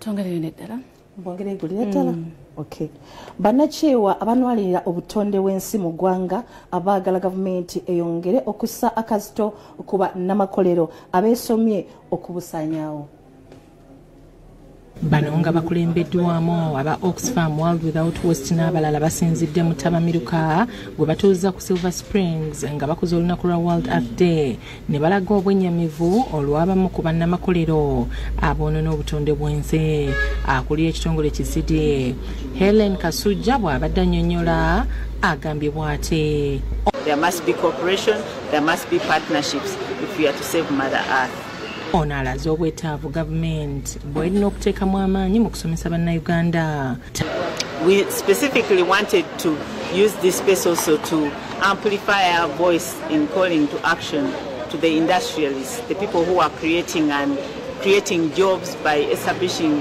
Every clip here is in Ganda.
Twongereyo neddala. Mbongere eggulire ddala. Okay. Bannakyewa abanwalirira obutonde bw'ensi mu ggwanga abaagala gavumenti eyongere okussa akazito ku bannamakolero abeesomye okubusaanyaawo. Bano nga bakulembeddwamu aba Oxfam, World Without Waste n'abalala basinzidde mu ttabamiruka gwe batuuza ku Silver Springs nga bakuza olunaku lwa World Earth Day ne balaga obwennyamivu olw'abamu ku bannamakolero aboonona obutonde bw'ensi. Akulira ekitongole Kisidi, Helen Kasujja, bw'abadde annyonnyola agambye bw'ati: There must be cooperation, there must be partnerships if we are to save Mother Earth. Ono alaze obwetaavu gavumenti bw'erina okuteekamu amaanyi mu kusomesa Bannayuganda. We specifically wanted to use this space also to amplify our voice in calling to action to the industrialists, the people who are creating and creating jobs by establishing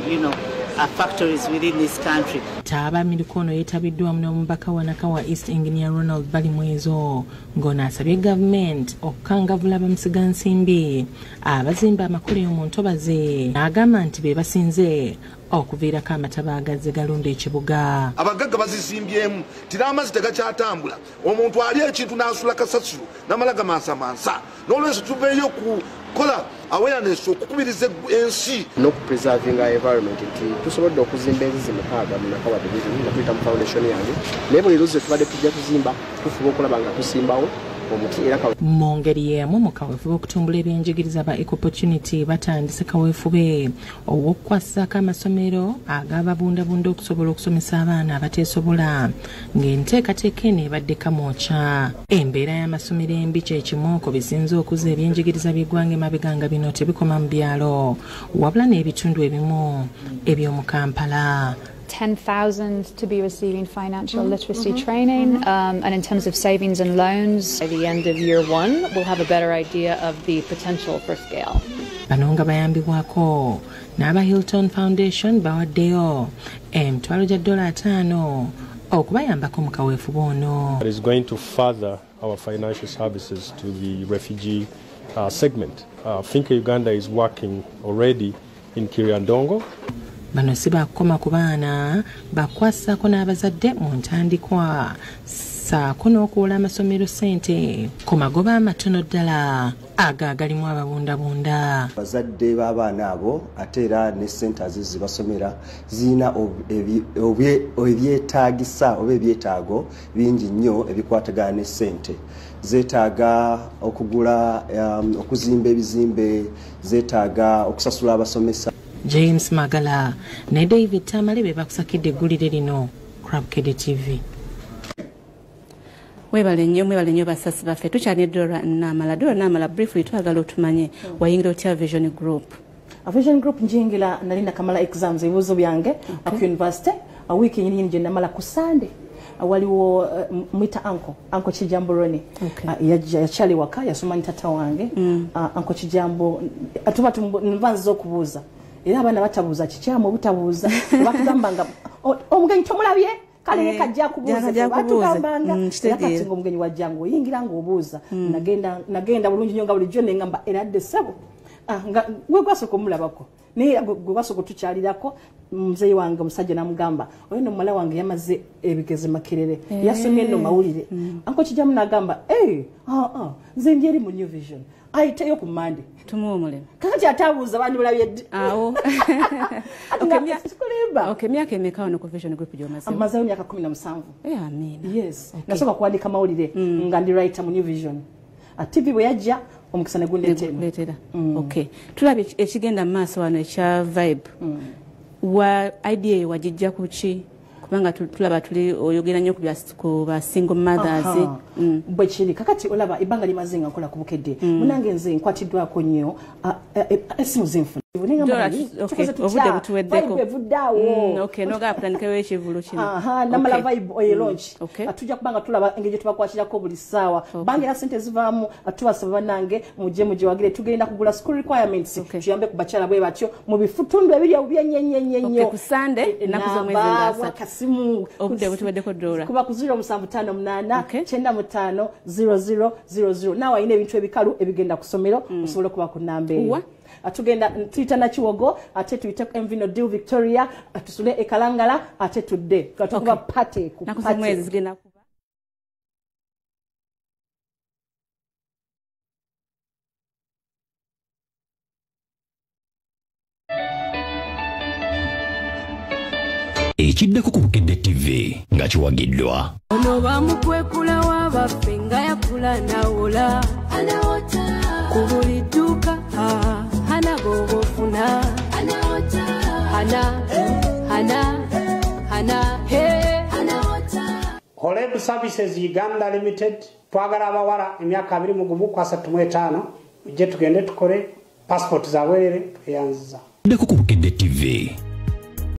factories within this country. Ttabamiruka ono yeetabiddwamu n'omubaka wa Nakawa East, Engineer Ronald Balimwezo, ng'ono asabye gavumenti okukangavvula bamusigansimbi abazimba amakolero mu ntobazi, n'agamba nti be basinze okuviirako amataba agazze galunda ekibuga. Abagagga bazisimbyemu ti n'amazzi tegakyatambula. Omuntu ali ekintu n'asula kasasiro n'amala gamansamansa. N'olwekyo tuveeyo okukola awareness, okukubiriza ensi n'okupreservinga environment, nti tusobodde okuzimba enzizi 6 mu Nakawa Division nga tuyita mu foundation yange, naye buli luzzi tubadde tujja tuzimba tufuba okulaba nga tusimbawo omuti era Mu ngeri y'emu, mu kaweefube okutumbula ebyenjigiriza, ba Eco Opportunity batandise kaweefube ow'okukwasizaako amasomero agababundabunda okusobola okusomesa abaana abateesobola, ng'enteekateeka eno ebadde Kamwokya. Embeera y'amasomero embi kye kimu ku bisinze okuzza ebyenjigiriza by'eggwanga emabega, nga bino tebikoma mu byalo wabula n'ebitundu ebimu eby'omu Kampala. 10,000 to be receiving financial literacy training. And in terms of savings and loans, By the end of year one, we'll have a better idea of the potential for scale. Bano nga bayambibwako n'aba Hilton Foundation bawaddeyo emitwalo gya $50 okubayambako mu kaweefube ono. That is going to further our financial services to the refugee segment. Finca Uganda is working already in Kiryandongo. Bano si bakukoma ku baana, bakwasizaako n'abazadde mu ntandikwa ssaako n'okuwola amasomero ssente ku magoba amatono ddala ago agalimu ababundabunda. Bazadde b'abaana abo ate era ne centers zibasomera zirina ebyetaagisa oba ebyetaago bingi nnyo ebikwatagana ne ssente. Zeetaaga okugula, okuzimba ebizimbe, zeetaaga okusasula abasomesa. James Magala ne David Tamale be bakusakidde eggulire lino, Crabkede TV. Mwebale nnyo, mwebale nnyo basasi baffe. Tukyali Dora Namala. Dora Namala, briefly twagala otumanye wayingira otya Vision Group? A Vision Group njingira nali nakamala exams, ebibuuzo byange ku university. A wiiki nyini gye namala ku Sunday, waliwo mwita uncle Kijambo Roni. Yajja, yakyali waka, yasoma ne tata wange. Uncle Kijambo, tuba nva nziza okubuuza, era abaana batabuuza kikyamu obutabuuza. Batugamba nga omugenyi tomulabye kale ye kajja akubuuza. Kajja akubuuze. Batugambanga era Kitegeera. Kati ng'omugenyi wajja ng'oyingira ng'obuuza. Nagenda bulungi nnyo nga bulijjo nengamba eradde ssebo. Ah, nga gwe gwasooka omulabako, naye gwe gwasooka otukyalirako muzeeyi wange omusajja, namugamba oyo no muwala wange yamaze ebigeze Makerere, yasomye nno mawulire. Uncle Kijamu nagamba, "Eh, ah, ah, nze ndi eri mu New Vision, ayiteyo ku Mande." Tumuwe omulimu. Kakati atabuuza bandi bulabye ddi? Awo. Ati Okay, nga sikulimba. Okay, myaka emeka wano ku Vision Group gy'omazeewo? Amazeewo myaka 17. Eh, amiina. Yes. Nasooka kuwandika mawulire nga ndi writer mu New Vision. TV bwe yajja, omukisa ne gundeetera. Nekuleetera. Okay, tulabye ekigenda mu maaso wano ekya Vibe. Wa idea eyo wagijja ku ki? Kubanga tulaba tuli oyogera nnyo ku ba single mothers. Aha. Bwe kiri. Kakati olaba ebbanga limaze nga nkola ku Bukedde, munange nze nkwatiddwako nnyo, esimu zinfuna. Dora, okay, obudde butuweddeko. Evuddeawo. Okay, nogala kutandikawo ekivulu kino. Aha, namala. Vibe oye launch. Tujja kubanga tulaba engeri gye tubakwasirako buli ssaawa. Bange era sente zivaamu, tubasaba bannange mujje mugewagire. Tugenda kugula school requirements, tuyambe ku bakyala bwe batyo mu bifutundu ebiri obubi ennyo ennyo ennyo ennyo. Okay, ku Sunday, ennaku z'omwezi nga Namba, 3. Kasimu. Obudde butuweddeko, Dora. Kuba ku 0758 95 0000. Naawe alina ebintu ebikalu ebigenda ku ssomero, osobola okuba ku namba eyo. Wa? Tugenda tuyita Nakiwogo, ate tuyite ku MV Nodil Victoria, tusule e Kalangala, ate tudde tukuba party ku Naku party. z'omwezi zigenda kuba? Ekiddako ku Bukedde TV nga kiwagiddwa Ono bamukwekula wabaffe nga yakula nawola ku buli dduuka, hana bw'oba ofuna hana hana hana he. Holeb Services Uganda Limited, twagala abawala emyaka 21 ku 35, mujje tugende tukole passport zabwerere. Tweyanziza. Ekiddako ku Bukedde TV.